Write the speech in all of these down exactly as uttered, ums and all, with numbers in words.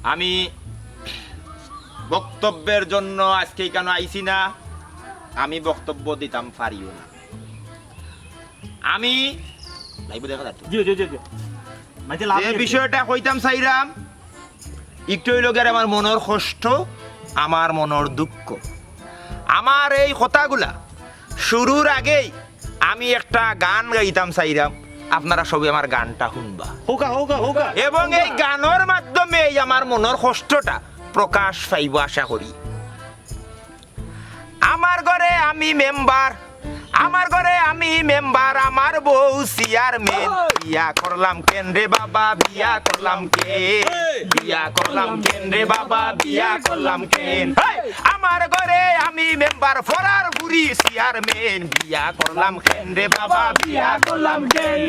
আমি বক্তব্যের জন্য আজকে এখানে আইছি না, আমি বক্তব্য দিতাম পারিও না। আমি লাইভে দেখা যাচ্ছে। জি, জি, জি, জি। মাঝে লাভ যে দিয়েছে। বিষয়টা কইতাম চাইরাম, একটু অইলো গিয়া আমার মনর কষ্ট, আমার মনর দুঃখ। আমার এই কথাগুলা শুরুর আগেই আমি একটা গান গাইতাম চাইরাম, আপনারা সবে আমার গানটা হুনবা। হোকা, হোকা, হোকা। এবং এই গানর মাধ্যমে এই আমার মনর কষ্টটা প্রকাশ পাইব আশা করি। আমার ঘরে আমি মেম্বার, আমার ঘরে আমি মেম্বার, আমার বউ চেয়ারম্যান। বিয়া করলাম কেন রে বাবা, বিয়া করলাম কেন? বিয়া করলাম কেন রে বাবা, বিয়া করলাম কেন? হেই! আমার ঘরে আমি মেম্বার, ফরার ফুরি চেয়ারম্যান। বিয়া করলাম কেন রে বাবা, বিয়া করলাম কেন?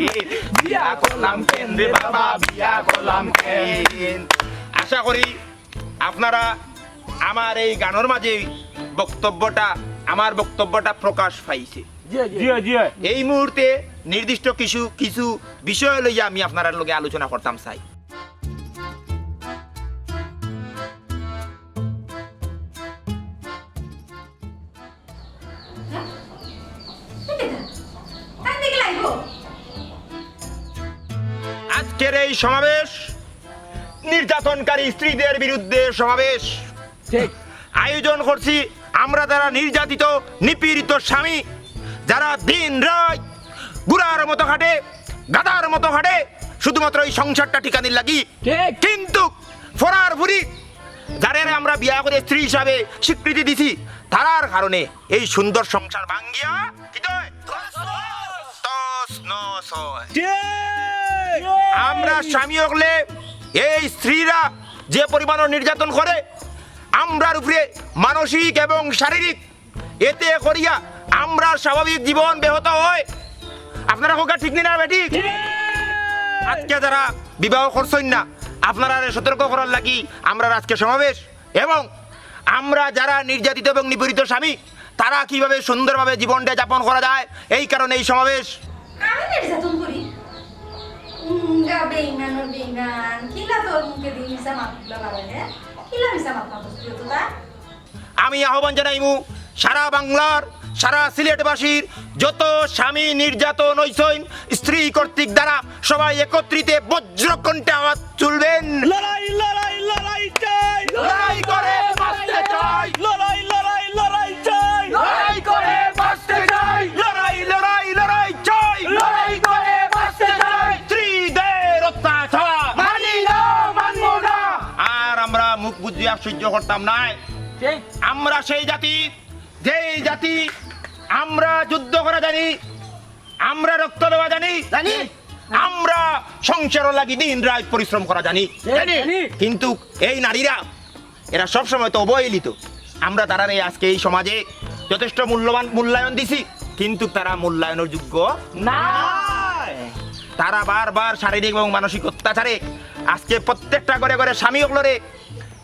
বিয়া করলাম কেন রে বাবা, বিয়া করলাম কেন? আশা করি আপনারা আমার এই গানর মাঝে বক্তব্যটা, আমার বক্তব্যটা প্রকাশ পাইছে। জি, জি। এই মুহূর্তে নির্দিষ্ট কিছু, কিছু বিষয় লইয়া আমি আপনারার লগে আলোচনা করতাম চাই। আজকের এই সমাবেশ নির্যাতনকারী স্ত্রীদের বিরুদ্ধে সমাবেশ। ঠিক। আয়োজন করছি আমরা যারা নির্যাতিত, নিপীড়িত স্বামী, যারা দিন রাত ঘোড়ার মতো খাটে, গাধার মতো খাটে, শুধুমাত্র এই সংসারটা টিকানির লাগি। ঠিক। কিন্তু ফরার ফুরি যারে আমরা বিয়া করে স্ত্রী হিসাবে স্বীকৃতি দিছি, তারার কারণে এই সুন্দর সংসার ভাঙ্গিয়া কি হয়? তছনছ হয়। ঠিক। আমরা স্বামী হকলে এই স্ত্রীরা যে পরিমাণ নির্যাতন করে, আমরার উপরে মানসিক এবং শারীরিক, এতে করিয়া আমরার স্বাভাবিক জীবন ব্যাহত হয়। আপনারা কউক্কা ঠিক নি না বেঠিক? ঠিক। আজকে যারা বিবাহ করছইন না, আপনারারে সতর্ক করার লাগি আমরার আজকে সমাবেশ। এবং আমরা যারা নির্যাতিত এবং নিপীড়িত স্বামী, তারা কিভাবে সুন্দরভাবে জীবনটা যাপন করা যায়, এই কারণে এই সমাবেশ। আমি নির্যাতন করি? উম, গা বেইমানর বেইমান, কিলা তোর মুখে দি মিছা মাতগুলা বাড়ায়, হ্যাঁ? কিলা মিছা মাত মাতস তুই অততা? আমি আহ্বান জানাইমু সারা বাংলার, সারা সিলেটবাসীর যত স্বামী নির্যাতন হইছইন স্ত্রী কর্তৃক দ্বারা, সবাই একত্রিতে বজ্রকণ্ঠে আওয়াজ তুলবেন। লড়াই, লড়াই, লড়াই চাই। লড়াই করে বাঁচতে চাই। লড়াই, লড়াই, লড়াই চাই। লড়াই করে বাঁচতে চাই। লড়াই, লড়াই, লড়াই চাই। লড়াই করে বাঁচতে চাই। স্ত্রীদের অত্যাচার। মানি না, মানবো না। আর আমরা মুখ বুজিয়া সহ্য করতাম নায়। ঠিক। আমরা সেই জাতি, যেই জাতি আমরা যুদ্ধ করা জানি, আমরা রক্ত দেওয়া জানি, জানি। আমরা সংসারর লাগি দিন রাত পরিশ্রম করা জানি। জানি। কিন্তু এই নারীরা, এরা সব সময় তো অবহেলিত। আমরা তারারে আজকে এই সমাজে যথেষ্ট মূল্যবান, মূল্যায়ন দিছি, কিন্তু তারা মূল্যায়নর যোগ্য না। তারা বারবার শারীরিক এবং মানসিক অত্যাচারে আজকে প্রত্যেকটা ঘরে ঘরে স্বামী হকলরে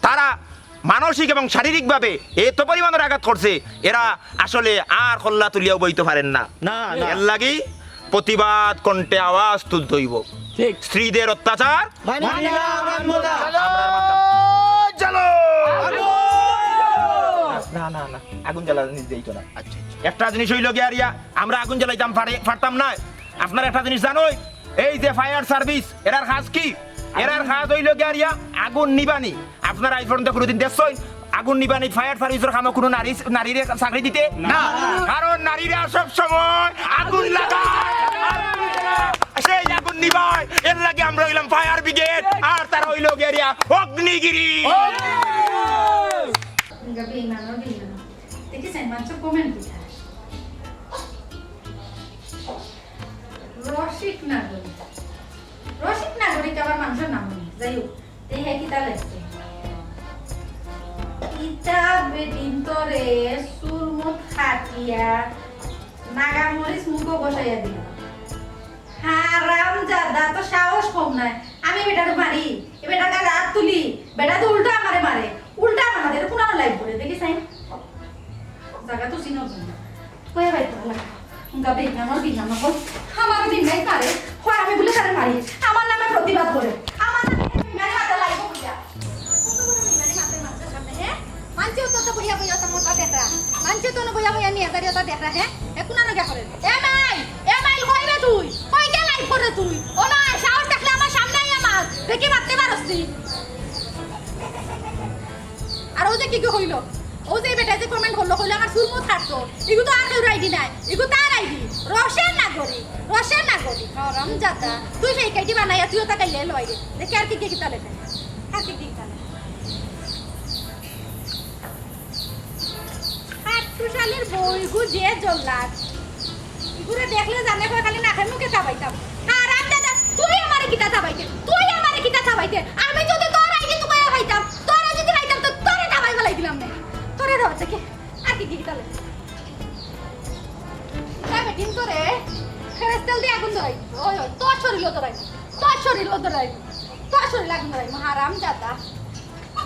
তারা মানসিক এবং শারীরিকভাবে এত পরিমাণের আঘাত করছে, এরা আসলে আর কল্লা তুলিয়াও বইতে পারেন না। না, না। এর লাগি প্রতিবাদ কণ্ঠে আওয়াজ তুলতে হইব। ঠিক। স্ত্রীদের অত্যাচার মানি না, মানবো না। চলো, চলো। না, না, না, আগুন জ্বালা নিজ দিত না। আচ্ছা, আচ্ছা। একটা জিনিস হইল গিয়া রিয়া, আমরা আগুন জ্বালাইতাম পারে-, পারতাম না। আপনারা একটা জিনিস জানোই, এই যে ফায়ার সার্ভিস, এরার কাজ কি? এরার কাজ হইল গিয়া রিয়া আগুন নিবানি। আপনারা এই পর্যন্ত কোনোদিন দেখছইন আগুন নিবানি ফায়ার সার্ভিসর কামো কোনো নারী, নারীরে চাকরি দিতে? না। কারণ নারীরা সব সময় আগুন লাগায়। সেই আগুন নিবায়, এর লাগি আমরা হইলাম ফায়ার ব্রিগেড, আর তারা হইল গিয়া রিয়া অগ্নিগিরি। বেইমান, বেইমান। দেখি, মানুষে কমেন্ট দিতা। রসিক নাগরিক। রসিক নাগরিক আবার মানুষর নাম নি। যাই হোক, তে হে কিতা লেখছে? ইতা বেটিন তোরে চুলমুট কাটিয়া নাগা মরিচ মুখো বসাইয়া দিল। হারাম জাদা, তো সাহস কম নায়। আমি বেটারে মারি, এ বেটার গায়ে আত তুলি, বেটা তো উল্টা আমারে মারে, উল্টা আমার মাথায়, এটা কোন আমার লাইফ বলে, দেখি সাইন। জায়গা তো চিনো তুমি। কই ভাই তো লাগা। উনকা বেইমান, আমার বেইমান না বল। আমার বেইমান নাই পারে। হয় আমি বলে তারে মারি। আমার নামে প্রতিবাদ করে। আমার নামে বেইমান মাথা লাগবো বুঝা। তাড়াতাড়ি ওটা দেখ রে, হ্যাঁ? এ কোন আনো গিয়া করে? এ মাই, এ মাই, কই রে তুই? কই গিয়া লাইভ করে তুই? ও মাই, সাহস থাকলে আমার সামনে আইয়া মাত। দেখি মারতে পারস নি? আর ও যে কি কি হইল? ও যে বেটা যে কমেন্ট করলো, কইলো আমার চুল মুত কাটতো। ইগু তো আর কেউর আইডি নাই। ইগু তার আইডি। রসের নাগরিক, রসের নাগরিক। হারামজাদা। তুই সেই আইডি বানাইয়া তুই ওটা গাইলে লয় রে। দেখি আর কি কি কিতা লেখে। আর কি কি কিতা লেখে। খাট্টুশালীর বউগু যে জল্লাদ। ইগুরে দেখলে জানে কয় খালি নাকে মুখে চাবাইতাম। হারামজাদা, তুই আমারে কিতা চাবাইতে? তুই আমারে কিতা চাবাইতে? আমি যদি তোর আইডি তুকাইয়া পাইতাম, তোরে যদি পাইতাম তো তোরে চাবাই ফালাই দিলাম নে। তোরে ধর দেখি, আর কি কি কিতা লেখে? তাই বেটিন তোরে ফেরেস্তাল দিয়ে আগুন ধরাই। ওই, ওই, তোর শরীরও ধরাই। তোর শরীরও ধরাই। তোর শরীর আগুন ধরাই। হারামজাদা।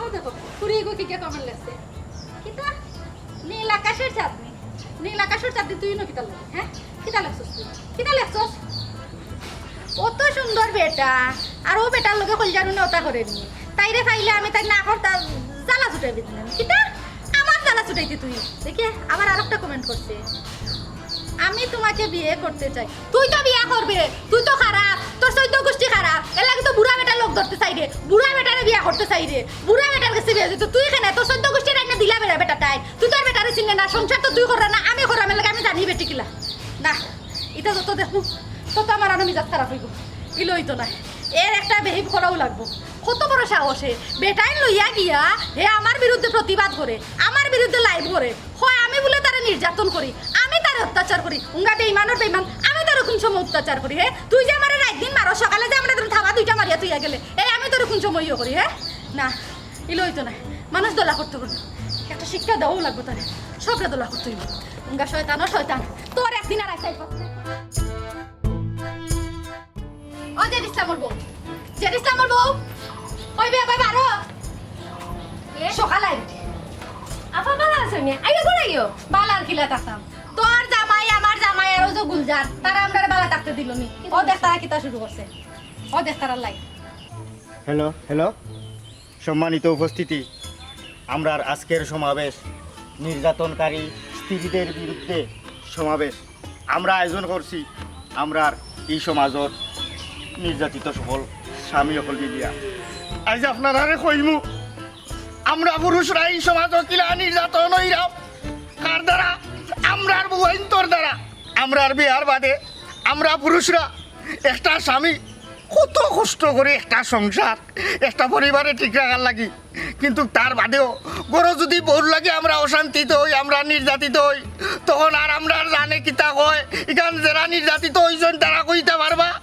ও দেখো, ফুরি এগো কি কি কমেন্ট লেখছে। কিতা? নীল আকাশের চাঁদনি। নীল আকাশের চাঁদনি তুই ন কিতা লেখে, হ্যাঁ? কিতা লেখছস তুই? কিতা লেখছস? অত সুন্দর বেটা, আর ও বেটার লগে কইল জানো না ওটা করে নি। তাইরে পাইলে আমি তাই না করতা জ্বালা ছুটাই দিতাম। কিতা? আমার জ্বালা ছুটাইতে তুই। দেখে আবার আরেকটা কমেন্ট করছে, "আমি তোমাকে বিয়ে করতে চাই।" তুই তো বিয়া করবে, তুই তো খারাপ, তোর চৌদ্দ গোষ্ঠী খারাপ। এর লাগি তো বুড়া বেটার লোক ধরতে চাই রে, বুড়া বেটারে বিয়া করতে চাই রে, বুড়া বেটার গেছে বিয়া দিতে। তুই কেনে তোর চৌদ্দ গোষ্ঠীর আইনা দিলা বেটা, বেটা তাই তুই তোর বেটারে চিনলে না, সংসার তো তুই কররা না, আমি কররাম, এর লাগি আমি জানি বেটি কিলা। না, ইটা যত দেখমু, তত আমার আরো মিজাজ খারাপ অইবো। ইলে অইতো না, এর একটা বেহিব করাও লাগবো। কত বড় সাহস হে, বেটাইন লইয়া গিয়া হে আমার বিরুদ্ধে প্রতিবাদ করে, আমার বিরুদ্ধে লাইভ করে, কয় আমি বুলে তারে নির্যাতন করি, আমি তারে অত্যাচার করি। উঙ্গা বেইমানর বেইমান, আমি তারে কোন সময় অত্যাচার করি? হে, তুই যে আমারে রাইত দিন মারো, সকালে যে আমারে তুমি থাবা দুইটা মারিয়া তুইয়া গেলে, এই আমি তোরে কোন সময় ইয়ে করি? হে, না, ইলে অইতো না, মানুষ দলা করতে পারবো, একটা শিক্ষা দেওয়াও লাগবো তারে, সবরে দলা করতে অইবো। উঙ্গা শয়তানও শয়তান, তোর একদিন আর আইসাই। ও জেড ইসলামর বউ, জেড ইসলামর বউ, কই বে, কই বারো? এ? সকাল আই। আপা বালা আছো নি? আইও, ঘরে আইও। বালা আর কিলা থাকতাম। তোর জামাই, আমার জামাই, আর ও যে গুলজার, তারা আমরারে বালা থাকতে দিল নি। ও দেখ, তারা কিতা শুরু করছে। ও দেখ, তারা লাই। Hello, hello. সম্মানিত উপস্থিতি, আমরার আজকের সমাবেশ নির্যাতনকারী স্ত্রীদের বিরুদ্ধে সমাবেশ আমরা আয়োজন করছি। আমরার ই সমাজর নির্যাতিত সকল স্বামী অকল মিলিয়া আইজ আপনারারে কইমু, আমরা পুরুষরা ই সমাজো কিলা নির্যাতন অইরাম, কার দ্বারা, আমরার বউয়াইন্তর দ্বারা। আমরার বিয়ার বাদে আমরা পুরুষরা একটা স্বামী কত কষ্ট করি একটা সংসার, একটা পরিবারে ঠিক রাখার লাগি, কিন্তু তার বাদেও ঘরো যদি বউর লাগি আমরা অশান্তিত অই, আমরা নির্যাতিত অই, তখন আর আমরার জানে কিতা কয়? ইখান যেরা নির্যাতিত অইছইন তারা কইতা পারবা।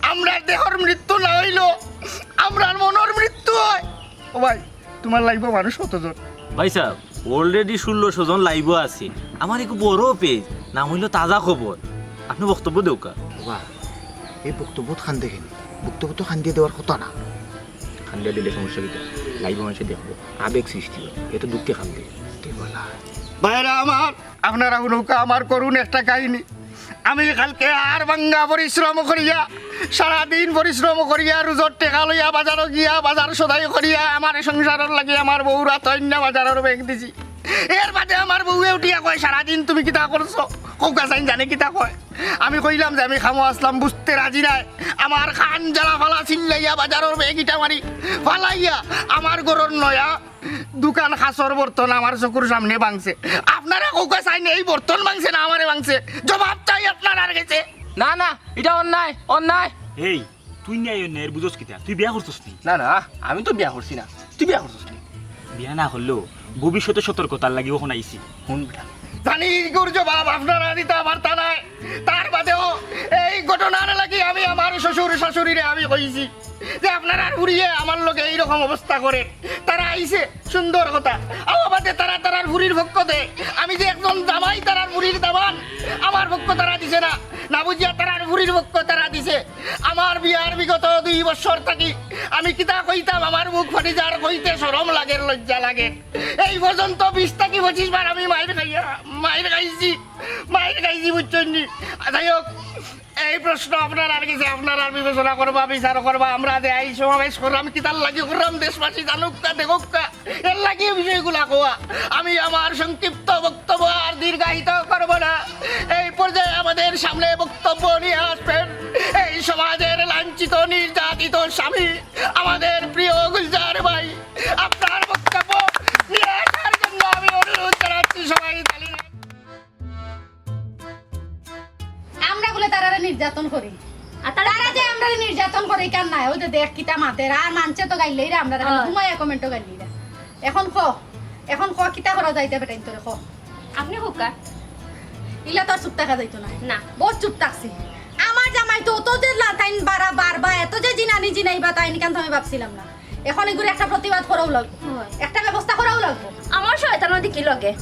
আমরার দেহর মৃত্যু না অইলো, আমরার মনর মৃত্যু অয়। ও ভাই, তুমার লাইভো মানুষ কতজন? ভাই সাব, already ষোলোশো জন লাইভো আছে। আমার এক বড় পেজ, নাম অইলো তাজা খবর। আপনে বক্তব্য দেউক্কা। বাবা, এই বক্তব্যত কান্দে কেনে? বক্তব্য তো কান্দিয়া দেওয়ার কথা না। কান্দিয়া দিলে সমস্যা কিতা? লাইভো মানষে দেখবো, আবেগ সৃষ্টি অয়, এ তো দুঃখে কান্দে। কে বলা? ভাইরা আমার, আপনারা হুনউক্কা আমার করুণ একটা কাহিনী। আমি কালকে হাড় ভাঙ্গা পরিশ্রম করিয়া, সারাদিন পরিশ্রম করিয়া, রুজর টেকা লইয়া বাজারো গিয়া, বাজার সদাই করিয়া, আমার সংসারর লাগি আমার বউর আতো আইন্না বাজারর ব্যাগ দিছি। এর বাদে আমার বউয়ে উঠিয়া কয়, "সারাদিন তুমি কিতা করছো?" কউক্কা চাইন জানে কিতা কয়। আমি কইলাম যে আমি কামো আছলাম, বুঝতে রাজি নায়। আমার কান জ্বালা ফালা চিল্লাইয়া বাজারর ব্যাগ ইটা মারি ফালাইয়া আমার ঘরর নয়া দুখান কাঁচর বর্তন আমার চকুর সামনে ভাংছে। আপনারা কউক্কা চাইন এই বর্তন ভাংছে না আমারে ভাংছে? জবাব চাই আপনারার গেছে। না, না, ইটা অন্যায়, অন্যায়। এই, তুই ন্যায় অন্যায়ের বুঝস কিতা? তুই বিয়া করছস নি? না, না, আমি তো বিয়া করছি না। তুই বিয়া করছস নি? বিয়া না করলেও ভবিষ্যতে সতর্কতার লাগি অখন আইছি। হুন বেটা, জানি ইগুর জবাব আপনারা দিতা পারতা নায়। তার বাদেও এই ঘটনার লাগি আমি আমার শ্বশুর শাশুড়িরে আমি কইছি যে আপনারার ফুরিয়ে আমার লগে এইরকম অবস্থা করে। তারা আইছে, সুন্দর কথা। আও বাদে তারা তারার ফুরির পক্ষ দে। আমি যে একজন জামাই তারার ফুরির দামান, আমার পক্ষ তারা দিছে না। না বুঝিয়া তারার ফুরির পক্ষ তারা দিছে। আমার বিয়ার বিগত দুই বছর থাকি আমি কিতা কইতাম, আমার মুখ ফাটি যার, কইতে শরম লাগের, লজ্জা লাগের। এই পর্যন্ত বিশ থাকি পঁচিশ বার আমি মাইর খাইয়া, মাইর খাইছি, মাইর খাইছি, বুঝছইন নি? যাই হোক, এই প্রশ্ন আপনারার গেছে, আপনারার বিবেচনা করবা, বিচার করবা। আমরা যে এই সমাবেশ করলাম, কিতার লাগি করলাম, দেশবাসী জানুক্কা, দেখুক্কা, এর লাগি এই বিষয়গুলা কওয়া। আমি আমার সংক্ষিপ্ত বক্তব্য আর দীর্ঘায়িত করব না। এই পর্যায়ে আমাদের সামনে বক্তব্য নিয়ে আসবেন এই সমাজের লাঞ্ছিত, নির্যাতিত স্বামী, আমাদের প্রিয় গুলজার ভাই। আপনার বক্তব্য নিয়ে আসার জন্য আমি অনুরোধ জানাচ্ছি, সবাই তালি। আমরা বলে তারারে নির্যাতন করি। আর তারা তারা যে আমরারে নির্যাতন করে, কেন নাই? ওই যে দেখ কিতা মাতের, আর মানষে তো গাইলেই রে, আমরা খালি হয়। ঘুমাইয়া কমেন্টও গাইলেই রে। এখন ক, এখন ক, কিতা করা যাইতে বেটাইন তোরে ক? আপনি কউক্কা। ইলা তো আর চুপ থাকা যাইতো না। না। বহুত চুপ থাকছি। আমার জামাই তো অত যে লা-, তাইন বারা বারবা, এত যে জিনানি জিনাইবা, তাইন ইখান তো আমি ভাবছিলাম না। এখন এগুলো একটা প্রতিবাদ করাও লাগবো, হয়। একটা ব্যবস্থা করাও লাগবো। আমার শয়তানও দেখি লগে।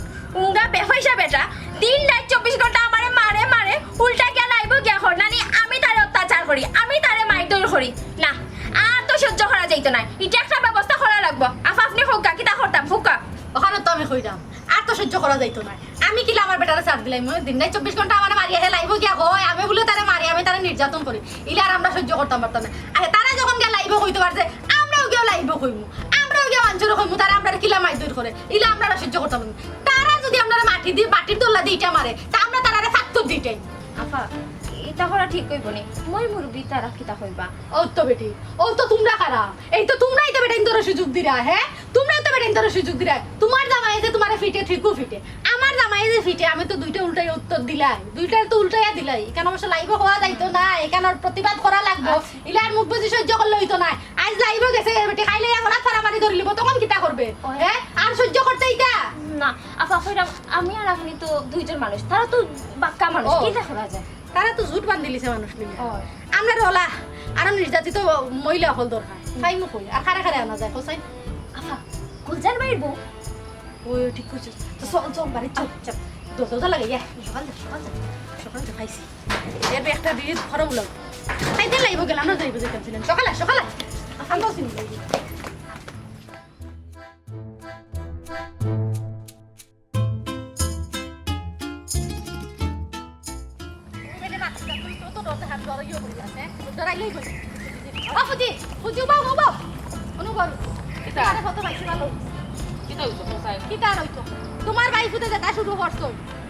উঙ্গা বেফাইসা বেটা, দিন রাইত চব্বিশ ঘন্টা আমারে মারে মারে, উল্টা গিয়া লাইভও গিয়া কর। নানি আমি তারে অত্যাচার করি, আমি তারে মাইর দৌড় করি। না, আর তো সহ্য করা যাইতো না। ইটা একটা ব্যবস্থা করা লাগবো। আফা, আপনি কউক্কা, কিতা করতাম, কউক্কা। ওখানে তো আমি কইরাম, আর তো সহ্য করা যাইতো না। আমি কিলা আমার বেটারে ছাড় দিলাইমু? দিন রাইত চব্বিশ ঘন্টা আমারে মারিয়া হে লাইভও গিয়া কয়, আমি বলে তারে মারি, আমি তারে নির্যাতন করি। ইলা আর আমরা সহ্য করতাম পারতাম না। আরে তারা যখন গিয়া লাইভও কইতে পারছে, আমরাও গিয়া লাইভও কইমু, আমরাও গিয়া মানষরে কইমু, তারা আমরারে কিলা মাইর দৌড় করে। ইলা আমরা আর সহ্য করতাম পারতাম না। তারা যদি আমরারে মাটি দি, মাটির তল্লা দি ইটা মারে, তা আমরা তারারে ফাত্তর দিটাই। আফা, ইটা করা ঠিক অইবো নি। মই মুরব্বি, তারা কিতা কইবা? ও তো বেটি, ও তো তোমরা খারাপ। এই তো তোমরাই তো বেটাইন তোরে সুযোগ দিরা, হ্যাঁ? তোমরাই তো বেটাইন তোরে সুযোগ দিরা। তোমার জামাই যে তোমারে ফিটে, ঠিকও ফিটে। আমার জামাই যে ফিটে, আমি তো দুইটা উল্টাই উত্তর দিলাই। দুইটা তো উল্টাইয়া দিলাই। ইখান অবশ্য লাইভও কওয়া যাইতো না, ইখান প্রতিবাদ করা লাগবো। আচ্ছা। ইলার মুখ বুঝি সহ্য করলে অইতো না। আইজ লাইভও গেছে, বেটি খাইলে ইয়া গলাত ফাড়াফাড়ি ধরিলিবো, তখন কিতা করবে? ওই। হ্যাঁ? আর সহ্য করতে ইতা? না, আফা, কইরাম, আমি আর আপনি তো দুইজন মানুষ, তারা তো বাক্কা মানুষ, ও। কিতা করা যায়? তারা তো জুট বান্ধিলিছে মানুষ লইয়া। ওই। আমরার ওলা আরো নির্যাতিত মহিলা অকল দরকার। পাইমু কই? আর কারে কারে আনা যায়, কও চাইন? আফা, গুলজার ভাইর বউ। ওই, ঠিক কইছস। তো চল, চল, বাড়ি চল, চল। দরজা লাগাইয়া, সকাল যা, সকাল যা, সকাল যা, খাইছি। এর একটা বিয়ে খরম লাগবো। তাই দিন লাইভও গেলাম না, যাইবো যেতাম ছিলাম। সকালে, সকালে। আমরা চিনি লাইভে। ও ফুজি, ফুজি, উবাও, উবাও। অনুভব। কিতা? আরে কত পাইছি ভালো। কিতা অইছে, কও চাই? কিতা আর অইতো? তোমার ভাই ফুতে যেটা শুরু করছো।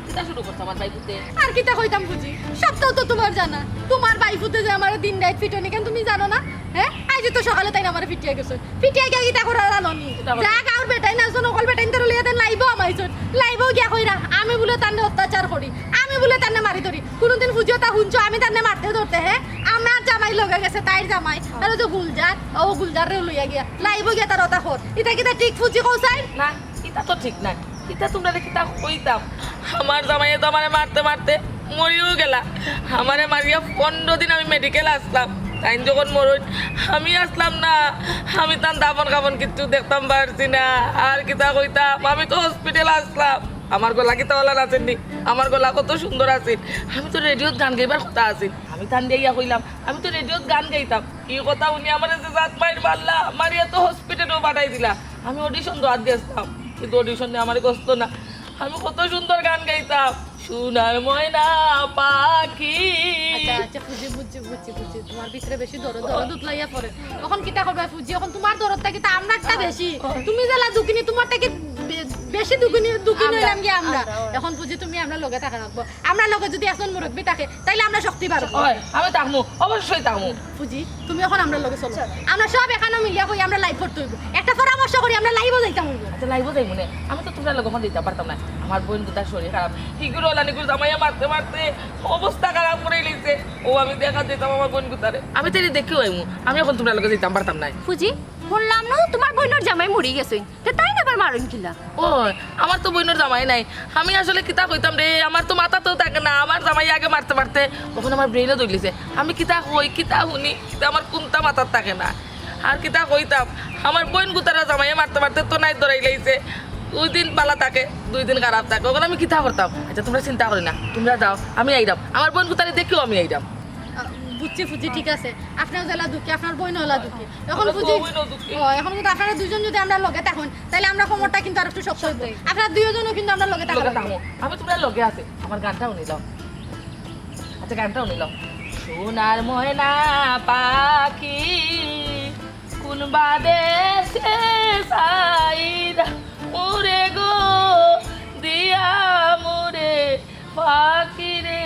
কিতা শুরু করছে আমার ভাই ফুতে? আর কিতা কইতাম ফুজি, সবটাও তো তোমার জানা। তোমার ভাই ফুতে যে আমারে দিন রাইত ফিটনি, কেন তুমি জানো না? হ্যাঁ, আইজ তো সকালে তাইন আমারে ফিটিয়া গেছে। ফিটিয়া গিয়া কিতা করার জানো নি? কিতা করার? যা গাঁওর বেটাইন আছইন, অকল বেটাইন তারে লইয়া তাইন লাইভও আমাইছইন। লাইভও গিয়া কইরা, আমি বুলে তানরে অত্যাচার করি, আমি বুলে তানরে মারি ধরি। কুনুদিন ফুজিও তা হুনছো আমি তানরে মারতে ধরতে, হ্যাঁ? আমার জামাই লগে গেছে, তাইর জামাই। আর ওই যে গুলজার, ও গুলজাররে লইয়া গিয়া, লাইভও গিয়া তার অতা কর। ইতা কিতা ঠিক ফুজি কও চাই? না, ইতা তো ঠিক নায়। ইতা তুমরারে কিতা কইতাম? আমার জামাইয়ে তো আমারে মারতে মারতে মরিও গেলা। আমারে মারিয়া পনরো দিন আমি মেডিকেল আছলাম। তাইন যখন মরইন, আমি আছলাম না। আমি তান দাফন কাফন কিচ্ছু দেখতাম পারছি না। আর কিতা কইতাম, আমি তো হসপিটাল আছলাম। আমার গলা কিতা অলা নাছিল নি? আমার গলা কত সুন্দর আছিল। আমি তো রেডিওত গান গাইবার কথা আছিল। আমি তান দিয়া ইয়া কইলাম, আমি তো রেডিওত গান গাইতাম। ই কথা হুনি আমারে যে জাত মাইর মারলা, মারিয়া তো হসপিটালও পাঠাই দিলা। আমি অডিশন দেওয়াত গেছলাম, কিন্তু অডিশনে আমারে গছলো না। আমি কত সুন্দর গান গাইতাম, সোনার ময়না পাখি। আচ্ছা, আচ্ছা, ফুজি, বুঝছি, বুঝছি, বুঝছি। তোমার ভিতরে বেশি দরদ, দরদ উতলাইয়া পড়ে। অখন কিতা করবা ফুজি? অখন তোমার দরদ থাকি তো আমরারটা বেশি। তুমি যেলা দুঃখিনী, তোমার থাকি বে-, বেশি দুঃখিনী, দুঃখিনী আমরা, অইলাম গিয়া আমরা। আমরা, আমরা। অখন ফুজি তুমি আমরার লগে থাকা লাগবো। আমরার লগে যদি একজন মুরব্বি থাকে, তাইলে আমরা শক্তি পাবো। অয়, আমি থাকমু, অবশ্যই থাকমু। ফুজি, তুমি অখন আমরার লগে চলো। চলো। আমরা সব এখানো মিলিয়া কই, আমরা লাইভ করতে অইবো। একটা পরামর্শ করি, আমরা লাইভও যাইতাম অইবো। আচ্ছা, লাইভও যাইমু নে। আমি তো তুমরার লগে অখন যাইতাম পারতাম নায়। আমার বইন গুতার শরীর খারাপ। হিগুর ওলানিগুর জামাইয়ে মারতে মারতে অবস্থা খারাপ করি লাইছে। ও আমি দেখাত যাইতাম আমার বইন গুতারে। আমি তাইলে দেখিও আইমু। আমি অখন তুমরার লগে যাইতাম পারতাম নায়। ফুজি, হুনলাম নু তুমার বইনর জামাই মরি গেছইন। তে তাইন আবার মারইন কিলা? ও, আমার তো বইনর জামাই নাই। আমি আসলে কিতা কইতাম রে, আমার তো মাথাতেও থাকে না। আমার জামাই আগে মারতে মারতে অখন আমার ব্রেইনও ধরিলিছে। আমি কিতা কই, কিতা হুনি, কিতা আমার কুন্তা মাথাত থাকে না। আর কিতা কইতাম, আমার বইন গুতারা জামাইয়ে মারতে মারতে তো নাই ধরাই লাইছে। দুই দিন বালা থাকে, দুই দিন খারাপ থাকে। অখন আমি কিতা করতাম? আচ্ছা, তুমরা চিন্তা করি না, তুমরা যাও, আমি আইরাম। আমার বইন গুতারে দেখিও আমি আইরাম। আহ, বুঝছি ফুজি, ঠিক আছে। আপনার যেলা দুঃখী, আপনার বইনও ওলা দুঃখী। অখন আমার ফুজি, বইনও দুঃখী। ও, অখন কিন্তু আপনারা দুইজন যদি আমরার লগে থাকইন, তাইলে আমরার কোমরটা কিন্তু আরো একটু শক্ত অইবো। শক্ত অইবো। আপনারা দুইজনও কিন্তু আমরার লগে থাকইন। লগে থাকমু। আমি তুমরার লগে আছি। আমার গানটা হুনিলাও। আচ্ছা, গানটা হুনিলাও। সোনার ময়না পাখি কোন বাদেশে সাইরা উড়ে গো দিয়া মুরে পাখি রে।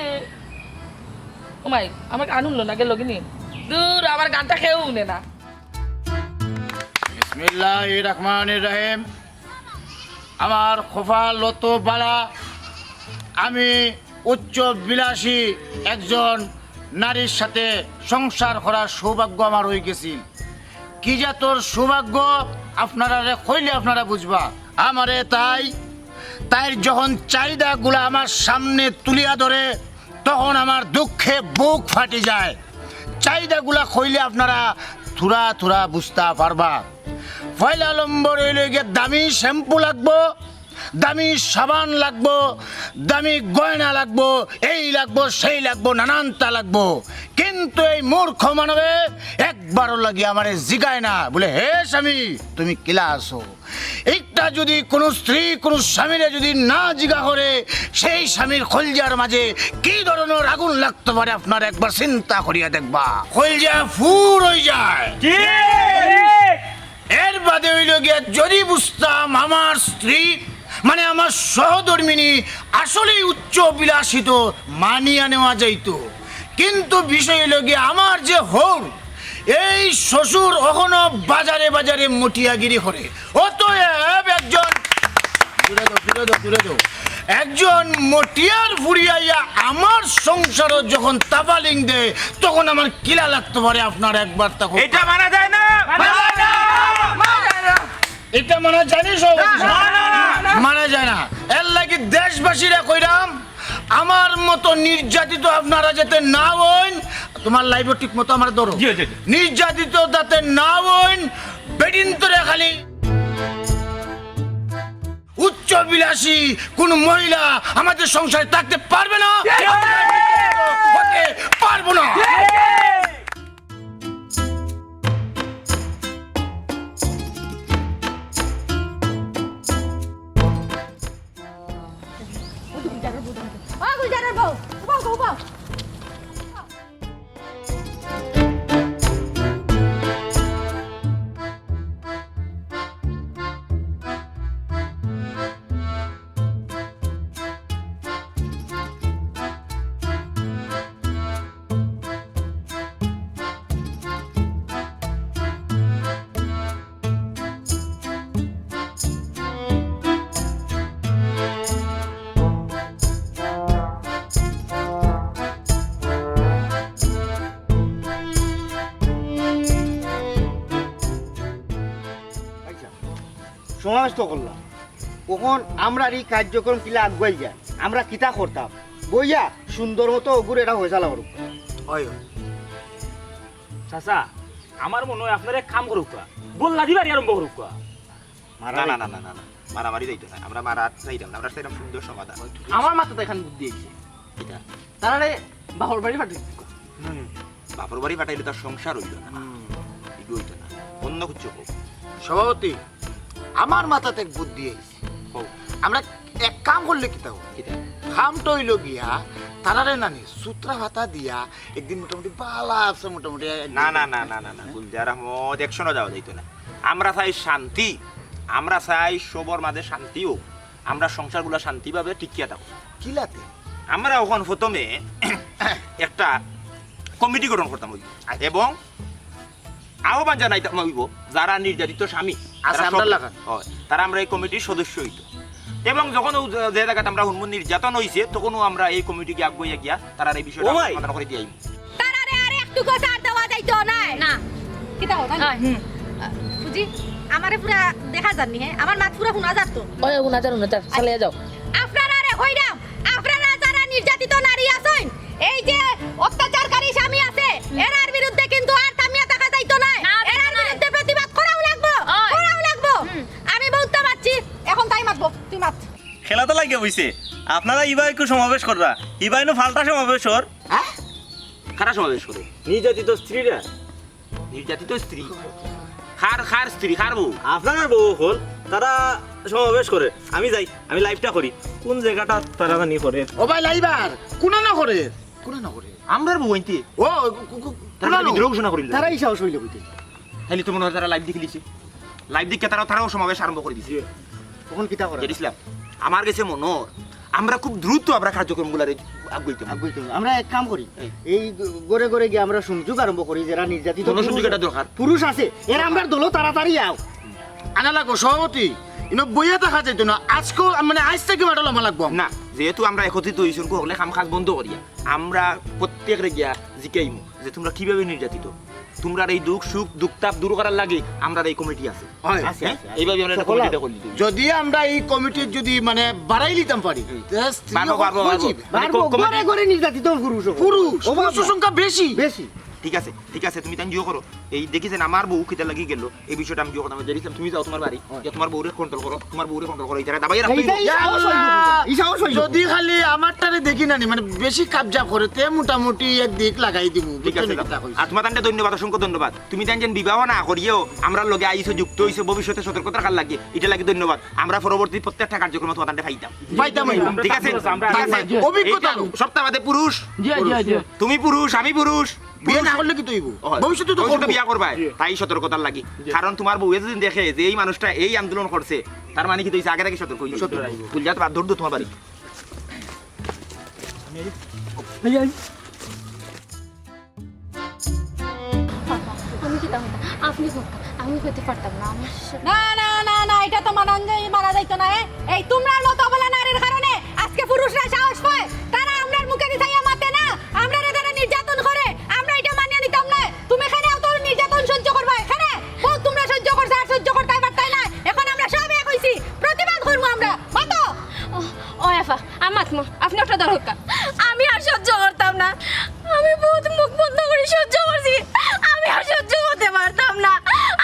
ও মাই, আমার গান হুনলো না, গেল গিনি? দূর, আমার গানটা কেউ হুনে না। বিসমিল্লাহির রহমানির রহিম। আমার খোফা লত বালা, আমি উচ্চ বিলাসী একজন নারীর সাথে সংসার করার সৌভাগ্য আমার হয়ে গেছিল। কি যে তোর সৌভাগ্য, আপনারারে কইলে আপনারা বুঝবা। আমারে তাই, তাই যখন চাহিদাগুলা আমার সামনে তুলিয়া ধরে, তখন আমার দুঃখে বুক ফাটি যায়। চাহিদাগুলা কইলে আপনারা থুড়া থুড়া বুঝতা পারবা। পয়লা নম্বর হইল গিয়ে দামি শ্যাম্পু লাগবো, দামি সাবান লাগবো, দামি গয়না লাগবো, এই লাগবো, সেই লাগবো, নানানটা লাগবো। কিন্তু এই মূর্খ মানবে একবারও লাগি আমারে জিগায় না, বলে, "হে স্বামী, তুমি কিলা আছো?" একটা যদি কোনো স্ত্রী কোনো স্বামীরে যদি না জিগা করে, সেই স্বামীর কলজার মাঝে কি ধরনের আগুন লাগতে পারে, আপনারা একবার চিন্তা করিয়া দেখবা। কলজা ফুর হয়ে যায়। এর বাদে হইল গিয়া, যদি বুঝতাম আমার স্ত্রী, মানে আমার সহধর্মিনী আসলেই উচ্চ বিলাসিত, মানিয়া নেওয়া যাইত। কিন্তু বিষয় হইল গিয়া, আমার যে হৌর, এই শ্বশুর অখনো বাজারে বাজারে মটিয়াগিরি করে। অতএব একজন, দূরে দাও, দূরে দাও, দূরে দাও। একজন মটিয়ার ফুড়ি আইয়া আমার সংসারও যখন তাবালিং দেয়, তখন আমার কিলা লাগতে পারে, আপনারা একবার তা কইন। এটা মানা যায় না। মানা যায় না। এটা মানা যায় না, সভাপতি সাহেব? না, না, না, না। মানা যায় না। এর লাগি দেশবাসীরে কইরাম, আমার মতো নির্যাতিত আপনারা যাতে না হইন। তোমার লাইভও ঠিক মতো আমার ধরো। জি, জি, জি। নির্যাতিত যাতে না হইন, বেটিন্তরে খালি উচ্চ বিলাসী কোন মহিলা আমাদের সংসারে থাকতে পারবে না, হতে পারবো না। ও গুলজারের বউ, উবাও গো, উবাও। আচ্ছা, সমাবেশ তো করলাম, অখন আমরার ই কার্যক্রম কিলা আগুয়াই যায়, আমরা কিতা করতাম, বইয়া সুন্দর মতো অগুর এটা ফয়সালা করুক। অয়, অয়। চাচা, আমার মনে অয় আপনারা এক কাম করুক্কা, বল্লা দি বাড়ি আরম্ভ করুক্কা। না, না, না, না, না, না। মারামারি যাইতো না। আমরা মারা চাইতাম না। আমরা চাইতাম সুন্দর সমাধান। আমার মাথাত এখান বুদ্ধি আইছে। কিতা? তারারে বাপর বাড়ি পাঠাই দিউক্কা। হুম। বাপর বাড়ি পাঠাইলে তার সংসার অইতো না। হুম। ইগু অইতো না। অন্য কিছু হোক। সভাপতি, আমার মাথাত এক বুদ্ধি আইছে। হোক। আমরা এক কাম করলে কিতা অয়? কিতা? কামটা অইলো গিয়া, তারারে নানি, সূত্রা ফাতা দিয়া, একদিন মোটামুটি বালা আছে, মোটামুটি একদিন না, না, না, না, না, না, গুলজার আহমদ, একশনো যাওয়া যাইতো না। আমরা চাই শান্তি, আমরা চাই সবর মাঝে শান্তি হোক, আমরা সংসারগুলা শান্তিভাবে টিকিয়া থাকুক। কিলাতে? আমরা অখন প্রথমে একটা কমিটি গঠন করতাম অইবো, এবং আহ্বান জানাইতাম অইবো, যারা নির্যাতিত স্বামী, আচ্ছা, তারা আমরা সব লাগান। অয়, তারা আমরা এই কমিটির সদস্য অইতো। এবং যখন ও যে, যে জাগাত আমরা হুনমু নির্যাতন অইছে, তখনও আমরা এই কমিটিকে আগুয়াইয়া গিয়া তারার এই বিষয়টা ও ভাই। সমাধান করি দিয়া আইমু। তারারে আর একটুকু ছাড় দেওয়া যাইতো নায়। না। কিতা অয়, না? অয়। হুম। বুঝি, আমারে পুরা দেখা যার নি, হে? আমার মাত পুরা হুনা যার তো? অয়, হুনা যার, হুনা যার। চালাইয়া যাও। আপনারারে কইরাম, আপনারা যারা নির্যাতিত নারী আছইন, এই যে অত্যাচারকারী স্বামী আছে, এরার বিরুদ্ধে কিন্তু আর থামিয়া থাকা যাইতো নায়। না, এরার বিরুদ্ধে প্রতিবাদ করাও লাগবো, অয়। করাও লাগবো। হুম। আমি বউততা মাতছি, এখন তাই মাতবো, তুই মাত। খেলা তো লাগিয়া বইছে। আপনারা ইবা একটু সমাবেশ কররা, ইবা ইনো ফাল্টা সমাবেশ অর। হ্যাঁ? কারা সমাবেশ করে? নির্যাতিত স্ত্রীরা। নির্যাতিত স্ত্রী? কার, কার স্ত্রী, কার বউ? আপনার বউ অকল, তারা সমাবেশ করে। আমি যাই, আমি লাইভটা করি। কোন জাগাটা তারা জানি করে? ও ভাই লাইভার, কুনানো করে? কুনা নগরে? আমরার বউ আনতে। ও, কু-, কু-, তারা কুনা নগরে? বিদ্রোহ ঘোষণা করিল। তারা ই সাহস অইলো কই থাকি? তাইলে তো মনে অয় তারা live দেখিলিছে। Live দেখিয়া তারা, তারাও সমাবেশ আরম্ভ করি দিছে। জি। অখন কিতা করা? জেড ইসলাম, আমার গেছে মনে অয় আমরা খুব দ্রুত আমরা কার্যক্রমগুলারে আগুয়াইতাম। আগুয়াইতাম। আমরা এক কাম করি, এই। এই ঘরে ঘরে গিয়া আমরা সংযোগ আরম্ভ করি, যারা নির্যাতিত জনসংযোগ পুরুষ, একটা দরকার। পুরুষ আছে, এরা আমরার দলো তাড়াতাড়ি আও। আনা লাগবো সভাপতি, ইনো বইয়া থাকা যাইতো না। আইজকু, মানে, আইজ থাকি মাঠো লামা লাগবো। না, যেহেতু আমরা একত্রিত অইছি, হকলে কাম কাজ বন্ধ করিয়া আমরা প্রত্যেকরে গিয়া জিকাইমু যে তুমরা কিভাবে নির্যাতিত, তুমরার এই দুঃখ সুখ দুঃখ তাপ দূর করার লাগি আমরার এই কমিটি আছে। অয়। আছে, হ্যাঁ? আছে, আছে। এইভাবে আমরা একটা সকল কমিটিটা আছে। করি দিই। যদি আমরা এই কমিটির যদি, মানে, বাড়াই নিতাম পারি, হুম। তে স্ত্রী পারবো, পারবো, পারবো। বুঝি। মানে, বাড়বো, ক-, কমিটি ঘরে ঘরে নির্যাতিত পুরুষ। পুরুষ, অভাব পুরুষর না। সংখ্যা বেশি। বেশি। ঠিক আছে, ঠিক আছে, তুমি তাইন জিও করো। এই দেখি যে আমার বউ কিতা লাগি গেল, এই বিষয়টা আমি জিও করতাম। জেড ইসলাম, তুমি যাও তুমার বাড়ি, অয়। গিয়া তুমার বউরে control করো, তুমার বউরে control করো, ইতারে দাবাইয়া রাখো। এইটাই সাহস অইলো। ই সাহস অইলো। যদি খালি আমারটারে দেখি না নি, মানে, বেশি কাবজা করে, তে মোটামুটি একদিক লাগাই দিমু। ঠিক আছে, বুঝছো নি যাও। কিতা কইছি? আর তুমার তানরে ধন্যবাদ, অসংখ্য ধন্যবাদ। তুমি তাইন যেন বিবাহ না করিয়াও আমরার লগে আইছো, যুক্ত অইছো, ভবিষ্যতে সতর্কতা রাখার লাগি, ইটা লাগি ধন্যবাদ। আমরা পরবর্তী প্রত্যেকটা কার্যক্রমে তুমার তানরে পাইতাম। পাইতাম অইবো। ঠিক আছে? আমরা, ঠিক আছে? আমরা, অভিজ্ঞতা এই যে হোক। সপ্তাহ বাদে পুরুষ, জি, জি, জি। তুমি পুরুষ, আমি পুরুষ। বিয়া না করলে কিতা অইবো? অয়। ভবিষ্যতে তো ভবিষ্যতে করবো। বিয়া করবায়। জি। তাই সতর্কতার লাগি। জি। কারণ তুমার বউয়ে যদি দেখে যে এই মানুষটা এই আন্দোলন করছে, তার মানে কিতা অইছে? আগে থাকি সতর্ক অইছে। সতর্ক। গুলজার তো বাদ ধর দো তুমার বাড়ি। আমি কিতা কইতাম? আপনি কউক্কা, আমি কইতে পারতাম না। আমার স- না, না, না, না, ইটা তো মানা যায়, মানা যাইতো না, এ? এই তুমরার মতো অবলা নারীর কারণে আইজকে পুরুষরা সাহস পায়, তারা আমরার মুখে দি চাইয়া মাতে না, আমরারে তারা নির্যাতন করে, আমরা ইটা মানিয়া নিতাম না। তুমি কেনে অত নির্যাতন সহ্য করবায়? কেনে? বউত তুমরা সহ্য করছো আর সহ্য করতায় পারতায় না, এখন আমরা সব এক অইছি, প্রতিবাদ করমু আমরা। মাতো। ও, ও আফা, আমি মাতমু, আপনি ওটা ধরউক্কা। আমি আর সহ্য করতাম না। আমি বউত মুখ বন্ধ করি সহ্য করছি। আমি আর সহ্য করতে পারতাম না।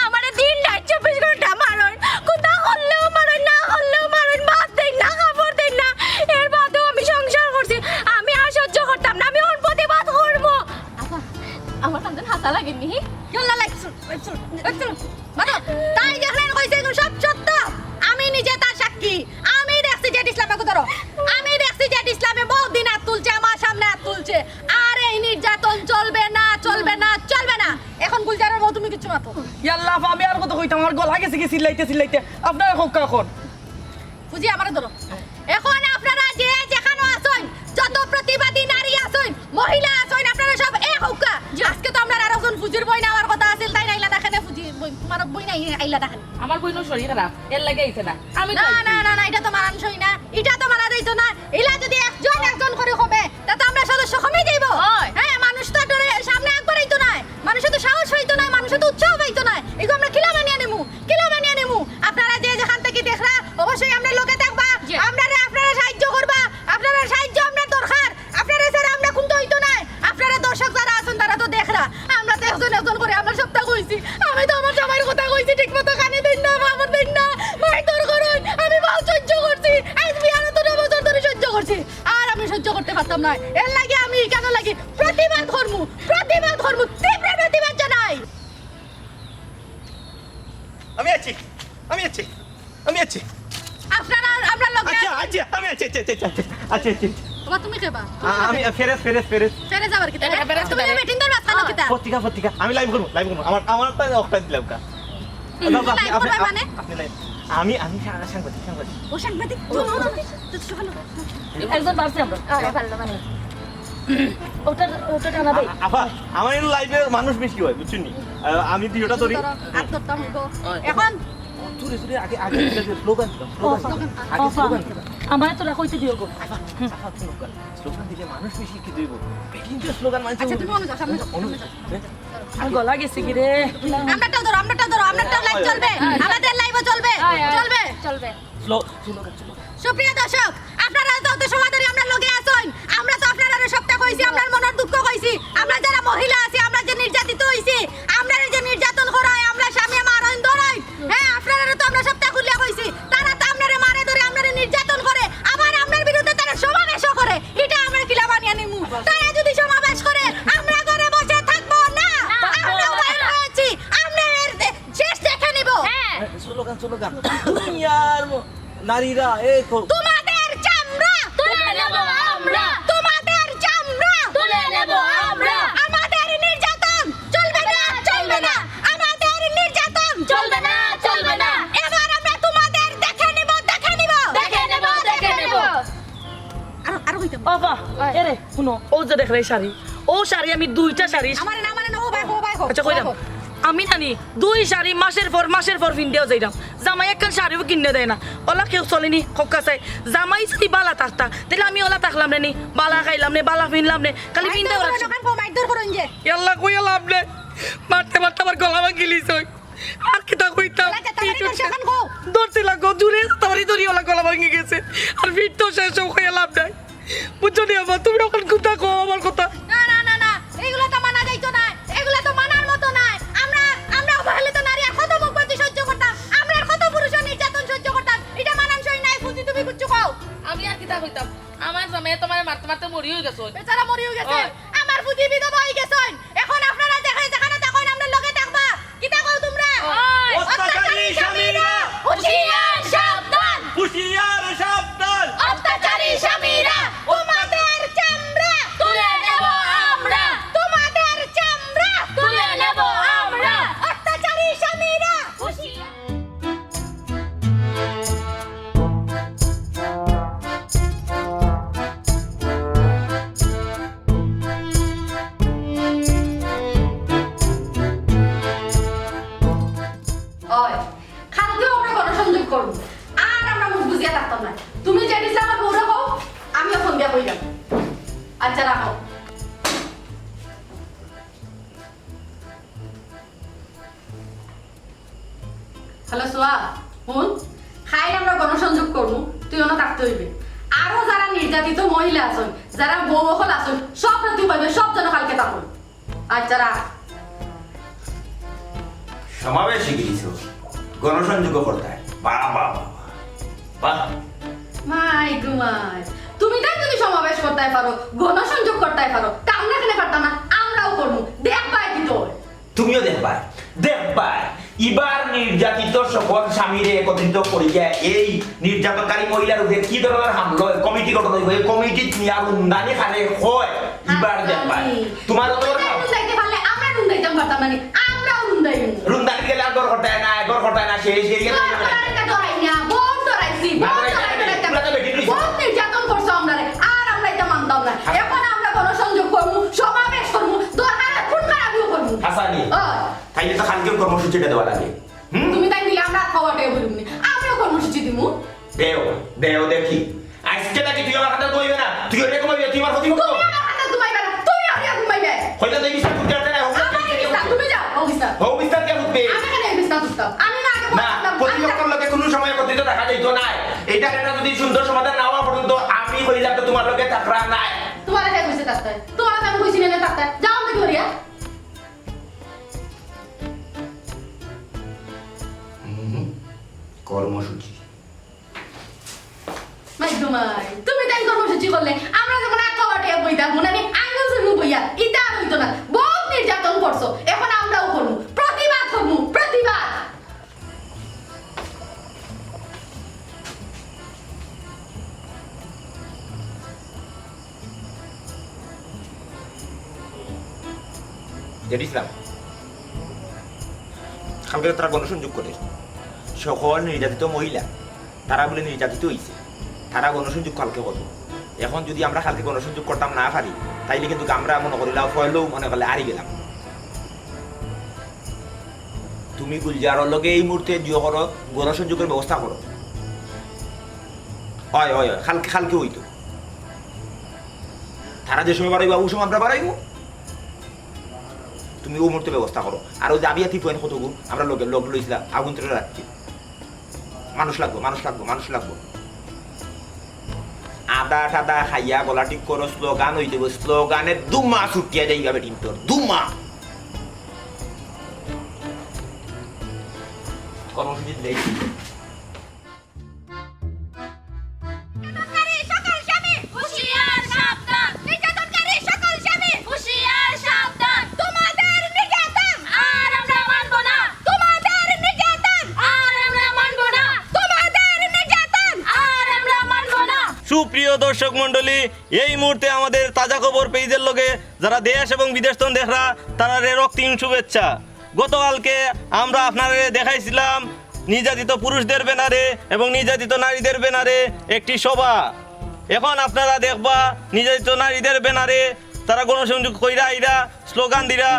আমারে দিন রাইত চব্বিশ ঘন্টা মারইন। কথা করলেও মারইন, না করলেও মারইন, ভাত দেইন না, কাপড় দেইন না। এর বাদেও আমি সংসার করছি। আমি আর সহ্য করতাম না। আমি অখন প্রতিবাদ করমু। আফা, আমার কান্দন হাতা লাগেনি। ইয়াল্লা, লাইট চল, লাইট চল, লাইট চল। মাতো, তাই যেখানে কইছে এগুলো সব সত্য। আমি নিজে তার সাক্ষী। আমি দেখছি জেড ইসলামে, ধরো। আমি দেখছি জেড ইসলামে বউত দিন আত তুলছে, আমার সামনে আত তুলছে। আর এই নির্যাতন চলবে না, চলবে না, চলবে না। এখন গুলজারের বউ তুমি কিচ্ছু মাতো। ইয়াল্লা, আমি আর কত কইতাম, আমার গলা গেছে কি চিল্লাইতে চিল্লাইতে। আপনারা কউক্কা অখন। ফুজি, আমারে ধরো। এখন আপনারা যে যেখানো আছইন, যত প্রতিবাদী নারী আছইন, মহিলা আছইন, আপনারা সব এক অউক্কা। জি। আইজকে তো আমরার আরোকজন ফুজির বইন আওয়ার কথা আছিল, তাইন আইলা না কেনে ফুজির বইন? তুমার বইন আইলা না কেনে? আমার বইনর শরীর খারাপ, এর লাগি আইছে না। আমি তো না, আইছি। না, না, না, ইটা তো মানানসই না, ইটা তো মানা যাইতো না। ইলা যদি একজন একজন করি কমে, তে তো আমরা সদস্য কমি যাইবো। অয়। হ্যাঁ, মানুষ তো ডরে সামনে আগ বাড়াইতো নায়, মানুষে তো সাহস পাইতো নায়, মানুষে তো উৎসাহ পাইতো নায়। ইগু আমরা কিলা মানিয়া নিমু, কিলা মানিয়া নিমু? আপনারা যে যেখান থাকি দেখরা, অবশ্যই আমরার লগে থাকবা, জি। আমরারে আপনারা সাহায্য করবা, আপনারার সাহায্য আমরার দরকার। আপনারা ছাড়া আমরা কুন্তা অইতো নায়। আপনারা দর্শক যারা আছইন, তারা তো দেখরা, আমরা তো একজন একজন করি, আমরা সবতা কইছি। আমি তো আমার জামাইর কথা কইছি, ঠিক মতো খানি দেইন না, কাপড় দেইন না, মারধর করইন। আমি বউত সহ্য করছি, আইজ বিয়ার অতটা বছর ধরি সহ্য করছি, আর আমি সহ্য করতে পারতাম না। এর লাগি আমি ইখানো লাগি প্রতিবাদ করমু, প্রতিবাদ করমু, তীব্র প্রতিবাদ জানাই। আমি আছি, আমি আছি, আমি আছি। আপনারা আমরার লগে আচ্ছা, আচ্ছা, আমি আছি, আচ্ছা, আচ্ছা, আচ্ছা, আচ্ছা, আচ্ছা, আচ্ছা। বাবা, তুমি কে বা? আ-, আমি, আ, ফেরেজ, ফেরেজ, ফেরেজ। ফেরেজ আবার কিতা? এ, ফেরেজ তুমি কিতা? মিটিং দল মাঝখানো কিতা? পত্রিকা, পত্রিকা। আমি live করমু, live করমু। আমার, আমার তো অফ টাইম দিলাম কা। হুম, বাবা, আপনি, live আপনি, করবে আপ-, মানে? আপনি live। আমি, আমি সা-, সাংবাদিক, সাংবাদিক। ও সাংবাদিক? চলো, চলো, চলো, চলো। একজন বাড়ছে আমরা। আরে, পারলো মানে। ওটার, ওটা টানা দেই। আ-, আফা, আমার এই live-এ মানুষ বেশি হয়, বুঝছইন নি? আ, আমি ভিডিওটা ধরি। ধরো, হাত ধরতাম হইবো। এখন জোরে জোরে আগে, আগে, আগে স্লোগান দিতাম, স্লোগান দিতাম। আগে স্লোগান দিতাম। আমারে তোরা কইতে দিও গো। আফা, আফা, স্লোগান। স্লোগান দিলে মানুষ বেশি কি দইব? বেটিন তো স্লোগান মানছে। আচ্ছা, তুমি অনু যাও, সামনে যাও, অনু সামনে যাও। আমার গলা গেছে কি রে? আমরারটাও ধরো, আমরারটাও ধরো, আমরারটাও live চলবে, আমাদের live-ও চলবে, আয়, আয়। চলবে। চলবে। Slow-, slogan, slogan. সুপ্রিয় দর্শক, আপনারা যত সময় ধরি আমরার লগে আছইন, আমরা তো আপনারারে সবতা কইছি, আমরার মনর দুঃখ কইছি, আমরা যারা মহিলা আছি, আমরা যে নির্যাতিত অইছি, আমরারে যে নির্যাতন করা হয়, আমরার স্বামী মারইন ধরইন, হ্যাঁ, আপনারারে তো আমরা সবতা খুলিয়া কইছি, তারা তো আমরারে মারে ধরে, আমরারে নির্যাতন করে, আবার আমরার বিরুদ্ধে তারা সমাবেশও করে, ইটা আমরা কিলা মানিয়া নিমু? তারা যদি সমাবেশ করে, আমরা ঘরে বসে থাকবো না, আমরা বাইর হয়েছি, আমরা এর দে-, শেষ দেখে নিব। হ্যাঁ। Slogan, slogan. দুনিয়ার ম-, নারীরা, এই তো। তোমাদের চামড়া তুলে নেব আমরা। তোমাদের চামড়া নেব আমরা। আমাদের নির্যাতন চলবে না, চলবে না। আমাদের নির্যাতন চলবে না, চলবে না। এবার আমরা তোমাদের দেখে নিব, দেখে নিব। দেখে নেব, দেখে নেব। আরো, আরো কইতাম। ও বাহ, এরে, হুনো, অউ যে দেখরায় শাড়ি, অউ শাড়ি আমি দুইটা শাড়ি আমার না, আমার না, ও ভাই, ও ভাই, ও। আচ্ছা, কইরাম। আমি নানি দুই শাড়ি মাসের পর মাসের পর পিন্দিয়াউ যাইরাম, জামাই একখান শাড়িও কিনিয়া দেয় না। অলা কেউ চলেনি, কউক্কা চাই। জামাই যদি বালা থাকতা, তাইলে আমি অলা থাকলাম নে নি, বালা খাইলাম নে, বালা পিনলাম নে, খালি পিন্দা বেড়াইতাম। ইয়াল্লা, কইয়া লাভ নাই, মারতে মারতে আমার গলা ভাঙ্গিলিছইন। আর কিতা কইতাম? ধরছিলা গো, জুরে তাড়াতাড়ি ধরি অলা গলা ভাঙ্গি গেছে। আর পিঠ তো শেষ, কইয়া লাভ নাই। বুঝছো নি আম্মা, তুমি অখন কুন্তা কও আমার কথা। না, না, না, না, এইগুলা তো মানা যাইতো নায়, এইগুলা তো মানার মতো নায়। আমরা, আমরা অবহেলিত নারী আর কত মুখবাজি সহ্য করতাম, আমরা আর কত পুরুষর নির্যাতন সহ্য করতাম, ইটা মানানসই নায়। ফুজি, তুমি কিচ্ছু কও। আমি আর কিতা কইতাম, আমার জামাইয়ে তো আমারে মারতে মারতে মরিউ গেছইন। বেচারা মরিউ গেছে। অয়। আমার ফুজি বিধবা অই গেছইন। অখন আপনারা যেখানে যেখানে থাকইন, আমরার লগে থাকবা। কিতা কও তুমরা? অত্যাচারী স্বামীরা! হুঁশিয়ার সাবধান! হুঁশিয়ার সাবধান! অত্যাচারী স্বামীরা! তোমাদের চামড়া তুলে নেব আমরা! তোমাদের চামড়া তুলে নেব আমরা! অত্যাচারী স্বামীরা! হুঁশিয়ার! অয়, কালকেউ আমরা গণসংযোগ করমু। আর আমরা মুখ বুজিয়া থাকতাম নায়। তুমি যে দিছো আমার বউরে কও, আমিও ফোন দিয়া কইরাম। আচ্ছা, রাখো। হ্যালো সোয়া, হুন, কাইল আমরা গণসংযোগ করমু, তুই অনো থাকতে অইবে। আরো যারা নির্যাতিত মহিলা আছইন, যারা বউ অকল আছইন, সবরে তুই কইবে, সব যেন কালকে থাকইন। আচ্ছা, রাখ। সমাবেশ শিখিলিছো, গণসংযোগ করতায়। বাহ, বাহ, বাহ, বাহ। বাহ। মাই গো মাই, তুমি তাইন যদি সমাবেশ করতায় পারো, গণসংযোগ করতায় পারো, তে আমরা কেনে পারতাম না? আমরাও করমু। দেখবায় কিতা অয়। তুমিও দেখবায়, দেখবায়। ইবার নির্যাতিত সকল স্বামীরে একত্রিত করিয়া এই নির্যাতনকারী মহিলার উপরে কি ধরনের হামলা অয়, কমিটি গঠন অইবো, এই কমিটিত নিয়া রুন্দানি কারে কয়, ইবার দেখবায়। আমি তোমার অত বড় সাহস। রুন্দাইতে পারলে আমরা রুন্দাইতাম পারতাম না নি? আমরাও রুন্দাইমু। রুন্দানি গেলে আর ঘর করতায় না, ঘর করতায় না, সেই, সেই গেলে ঘর করার একটা ডরাই না, বহুত ডরাইছি, না, বহুত ডরাই, ডরাই, ডরাই, ডরাই। তোমরা তো বেটি রইছো। বহুত নির্যাতন করছো আমরারে, আর আমরা ইটা মানতাম না। হ্যাঁ। অখন আমরা গণসংযোগ করমু, সমাবেশ করমু, দরকার অয় খুন খারাপিও করমু। হাসানি। অয়। তাইলে তো কালকেউ কর্মসূচিটা দেওয়া লাগে। হুম? তুমি তাইন দিলে আমরা আর খাওয়াটাই বলুম নি। আমিও কর্মসূচি দিমু। দেও, দেও দেখি। আইজকে থাকি তুই আমার কান্দাত ঘুমাইবে না। তুই অইলে ঘুমাইবে, তুই আমার প্রতিপক্ষ। তুমি আমার কান্দাত ঘুমাইবে না। তুমি অইলে ঘুমাইবে। কইলে তো এই বিছনা তুলতে পারতে না। আমার এই বিছনা, তুমি যাও, ও বিছনা। ও বিছনা কে উঠবে? আমি কেনে এই বিছনা তুলতাম? আমি না আগে না, বলতাম, আমি প্রতিপক্ষর লগে কোনো সময় একত্রিত থাকা যাইতো না। এইটা, এটা যদি সুন্দর সমাধান না হওয়া পর্যন্ত আমি কইলাম তো তোমার লগে থাকরা নাই। তোমার কাছে কইছে থাকতে। তোমার কাছে আমি কইছি না থাকতে। যাও আমি করিয়া। হুম, কর্মসূচি। মাই গো মাই, তুমি তাইন কর্মসূচি করলে, আমরা যেমন এক কবাটে বই থাকবো না, আমি আঙ্গুল চুলমু বইয়া, ইটা আর অইতো না। বহুত নির্যাতন করছো, অখন আমরাও করমু, প্রতিবাদ করমু, প্রতিবাদ। জেড ইসলাম, কালকে তারা গণসংযোগ করে, সকল নির্যাতিত মহিলা, তারা বলে নির্যাতিত হইছে, তারা গণসংযোগ কালকে করবো। এখন যদি আমরা কালকে গণসংযোগ করতাম না পারি, তাইলে কিন্তু আমরা মনে করিলাম, ফয়লেও মনে করলে হারি গেলাম। তুমি গুলজারর লগে এই মুহূর্তে দিও করো, গণসংযোগের ব্যবস্থা করো। হয়, হয়, হয়, কালকে, কালকে হইতো। তারা যে সময় বাড়াইবা, ওই সময় আমরা বাড়াইবো। তুমি ওই মুহূর্তে ব্যবস্থা করো। আর ওই যে আবিয়া টিপ পয়েন্ট কতগু, আমরা লগে, লগ লইছিলা, আগুন তুলে রাখছি। মানুষ লাগবো, মানুষ লাগবো, মানুষ লাগবো। আদা টাদা খাইয়া গলা ঠিক করো, স্লোগান হইতে হবে, স্লোগানে দুমা ছুটিয়া যাইবা বেটিন তোর, দুমা। কর্মসূচি দিলেই। নির্যাতনকারী সকল স্বামী হুঁশিয়ার সাবধান। নির্যাতনকারী সকল স্বামী হুঁশিয়ার সাবধান। তোমাদের নির্যাতন আর আমরা মানব না। তোমাদের নির্যাতন আর আমরা মানব না। তোমাদের নির্যাতন আর আমরা মানব না। সুপ্রিয় দর্শক মণ্ডলী, এই মুহূর্তে আমাদের তাজা খবর পেজের লগে যারা দেশ এবং বিদেশ তন দেখরা, তারারে রক্তিম শুভেচ্ছা। গতকালকে আমরা আপনারে দেখাইছিলাম নির্যাতিত পুরুষদের ব্যানারে এবং নির্যাতিত নারীদের ব্যানারে একটি সভা। এখন আপনারা দেখবা নির্যাতিত নারীদের ব্যানারে তারা গণসংযোগ কইরা আইরা, স্লোগান দিরা,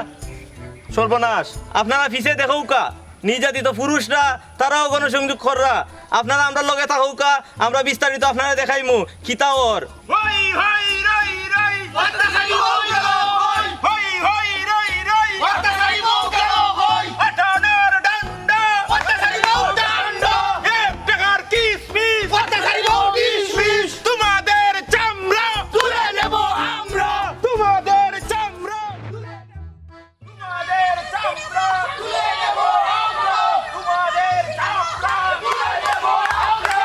সর্বনাশ। আপনারা পিছে দেখউক্কা, নির্যাতিত পুরুষরা তারাও গণসংযোগ কররা। আপনারা আমরার লগে থাকউক্কা, আমরা বিস্তারিত আপনারে দেখাইমু কিতা অর। হই হই রই রই, অত্যাচারী বউ গেল কই? হই হই রই রই, অত্যাচারী বউ গেল কই? পাঠানোর ডান্ডা, অত্যাচারী বউ ডান্ডা। এক টাকার কিসমিস, অত্যাচারী বউ কিসমিস। তোমাদের চামড়া তুলে নেব আমরা, তোমাদের চামড়া তুলে নেব। তোমাদের চামড়া তুলে নেব আমরা, তোমাদের চামড়া তুলে নেব আমরা।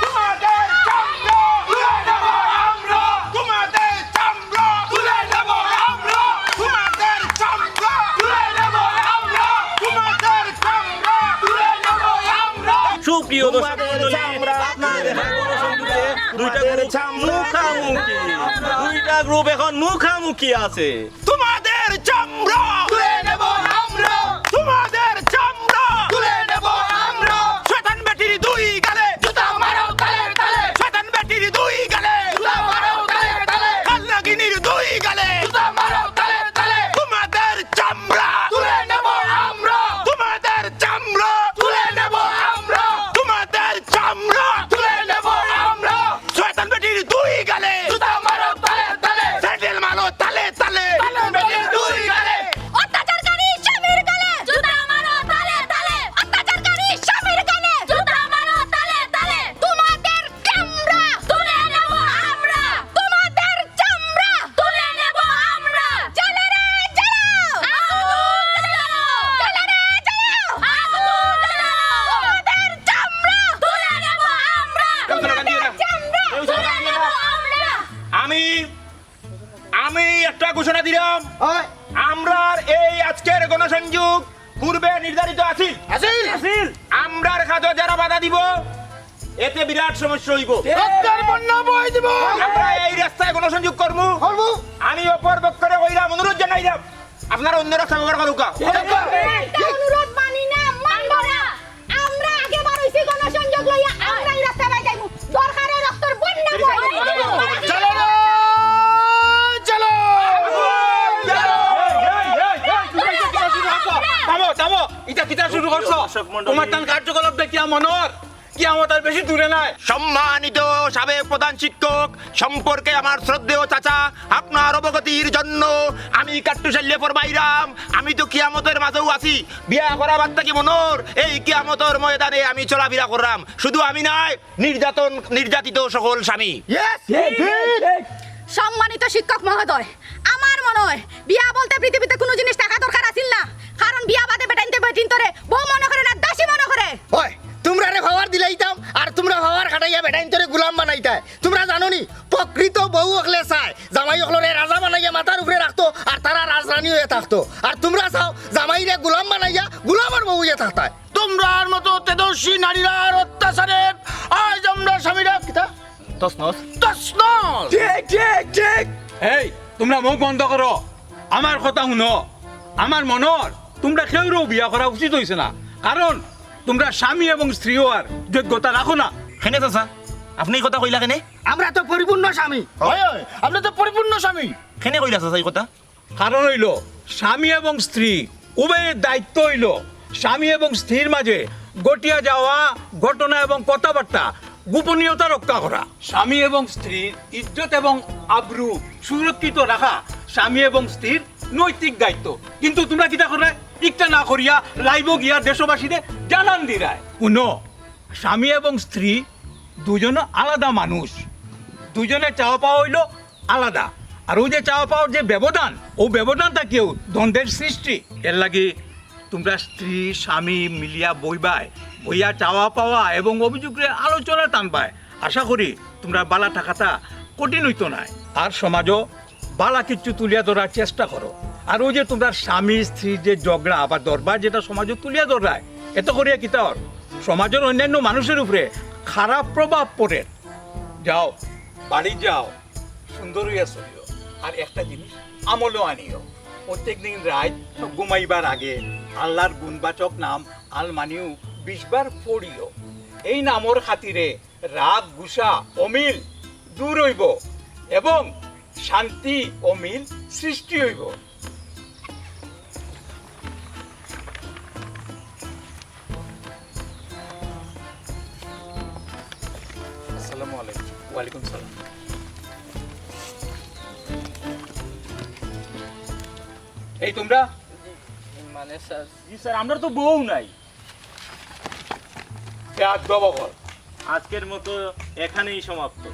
তোমাদের চামড়া তুলে নেব আমরা, তোমাদের চামড়া তুলে নেব আমরা, তোমাদের চামড়া তুলে নেব আমরা, তোমাদের চামড়া তুলে নেব আমরা। সুপ্রিয় দর্শক মণ্ডলী, আপনাদের গণসংযোগে দুইটা গ্রুপ মুখামুখি, দুইটা গ্রুপ এখন মুখামুখি আছে। তোমাদের চামড়া তুলে নেব আমরা, তোমাদের চামড়া তুলে নেব আমরা। শয়তান বেটির দুই গালে জুতা মারো তালে তালে, শয়তান বেটির দুই গালে জুতা মারো তালে তালে, কাল নাগিনীর দুই গালে জুতা মারো তালে তালে। তোমাদের চামড়া তুলে নেব আমরা, তোমাদের চামড়া তুলে নেব আমরা, তোমাদের চামড়া তুলে নেব আমরা। শয়তান বেটির দুই গালে জুতা মারো তালে তালে, স্যান্ডেল মারো তালে তালে। শয়তান বেটির দুই গালে। অত্যাচারকারী স্বামীর গালে জুতা মারো তালে তালে। অত্যাচারকারী স্বামীর গালে জুতা মারো তালে তালে। তোমাদের চামড়া তুলে নেব আমরা, তোমাদের চামড়া তুলে নেব আমরা। জ্বালা রে জ্বালা, আগুন জ্বালা। জ্বালা রে জ্বালা, আগুন জ্বালা। তোমাদের চামড়া তুলে নেব আমরা, তোমাদের চামড়া তুলে নেব আমরা। আমি, আমি একটা ঘোষণা দিলাম। ওই। আমরার এই আজকের গণসংযোগ পূর্বে নির্ধারিত আছিল। আছিল। আছিল। আমরার কাজো যারা বাধা দিব, এতে বিরাট সমস্যা অইব। রক্তের বন্যা বই দিব। আমরা এই রাস্তায় গণসংযোগ করমু। করমু। আমি অপর পক্ষরে কইরাম, অনুরোধ জানাইরাম, আপনারা অন্য রাস্তা ব্যবহার করউক্কা। একটা অনুরোধ মানি না, মানব না। আমরা আগে বার অইছি গণসংযোগ লইয়া, আমরা এই রাস্তা বাই যাইমু। দরকারে রক্তর বন্যা বই দিব। চলো না, চলো। থামো, থামো। ইটা কিতা শুরু করছো? দর্শক মণ্ডলী। তোমার তান কার্যকলাপ দেখিয়া মনে অর কিয়ামত আর বেশি দূরে নাই। সম্মানিত সাবেক প্রধান শিক্ষক সম্পর্কে আমার শ্রদ্ধেয় চাচা, আপনার অবগতির জন্য আমি কাট্টুশাল্যে ফরমাইরাম, আমি তো কিয়ামতর মাঝেও আছি। বিয়া করা বাদ থাকি মনে অর, এই কিয়ামতর ময়দানে আমি চলাফিরা কররাম। শুধু আমি নায়, নির্যাতন, নির্যাতিত সকল স্বামী। Yes, ঠিক, ঠিক। সম্মানিত শিক্ষক মহোদয়, আমার মনে অয় বিয়া বলতে পৃথিবীতে কুনু জিনিস থাকা দরকার আছিল না, কারণ বিয়া বাদে বেটাইন্তে বেটিন্তরে বউ মনে করে না, দাসী মনে করে। ওই, তুমরারে পাওয়ার দিলাইতাম, আর তুমরা পাওয়ার খাটাইয়া বেটাইন্তরে গুলাম বানাইতায়। তুমরা জানো নি, প্রকৃত বউ অকলে চায় জামাই অকলরে রাজা বানাইয়া মাথার উপরে রাখতো, আর তারা রাজরানী অইয়া থাকতো। আর তুমরা চাও জামাইরে গুলাম বানাইয়া গুলামর বউ অইয়া থাকতায়। তুমরার মতো তেজস্বী নারীরার অত্যাচারে আজ আমরা স্বামীরা কিতা? তছনছ। তছনছ। ঠিক, ঠিক, ঠিক। এই, তুমরা মুখ বন্ধ করো, আমার কথা হুনো। আমার মনে অর তুমরা কেউরও বিয়া করা উচিত অইছে না, কারণ তুমরা স্বামী এবং স্ত্রী অওয়ার যোগ্যতা রাখো না। কেনে চাচা, আপনে ই কথা কইলা কেনে? আমরা তো পরিপূর্ণ স্বামী। অয়, অয়, আমরা তো পরিপূর্ণ স্বামী। কেনে কইলা চাচা ই কথা? কারণ অইলো, স্বামী এবং স্ত্রী উভয়ের দায়িত্ব অইলো স্বামী এবং স্ত্রীর মাঝে ঘটিয়া যাওয়া ঘটনা এবং কথাবার্তা গোপনীয়তা রক্ষা করা। স্বামী এবং স্ত্রীর ইজ্জত এবং আব্রু সুরক্ষিত রাখা স্বামী এবং স্ত্রীর নৈতিক দায়িত্ব। কিন্তু তুমরা কিতা কররায়? ইকটা না করিয়া live-ও গিয়া দেশবাসীরে জানান দিরায়। হুনো, স্বামী এবং স্ত্রী দুইজন আলাদা মানুষ, দুইজনে চাওয়া পাওয়া অইলো আলাদা। আর অউ যে চাওয়া পাওয়ার যে ব্যবধান, অউ ব্যবধান থাকিউ দ্বন্দ্বের সৃষ্টি। এরলাগি তুমরা স্ত্রী স্বামী মিলিয়া বইবায়, বইয়া চাওয়া পাওয়া এবং অভিযোগরে আলোচনাত আনবায়। আশা করি তুমরার বালা থাকাটা কঠিন অইতো নায়। আর সমাজো বালা কিচ্ছু তুলিয়া ধরার চেষ্টা করো। আর অউ যে তুমরার স্বামী স্ত্রীর যে ঝগড়া বা দরবার যেটা সমাজো তুলিয়া ধরায়, এতে করিয়া কিতা অর? সমাজর অইন্যান্য মানুষর উপরে খারাপ প্রভাব পড়ের। যাও, বাড়ি যাও, সুন্দর অইয়া চলিও। আর একটা জিনিস আমলও আনিও, প্রত্যেক দিন রাইত ঘুমাইবার আগে আল্লার গুণবাচক নাম আল মানিউ বিশ বার পড়িও। এই নামর খাতিরে রাগ, গুসা, অমিল দূর অইবো এবং শান্তি ও মিল সৃষ্টি অইবো। আসসালামু আলাইকুম। ওয়ালাইকুম সালাম। এই তোমরা? মানে স্যার, জি স্যার, আমরা তো বউ নাই। বেয়াদব অকল। আজকের মতো এখানেই সমাপ্ত।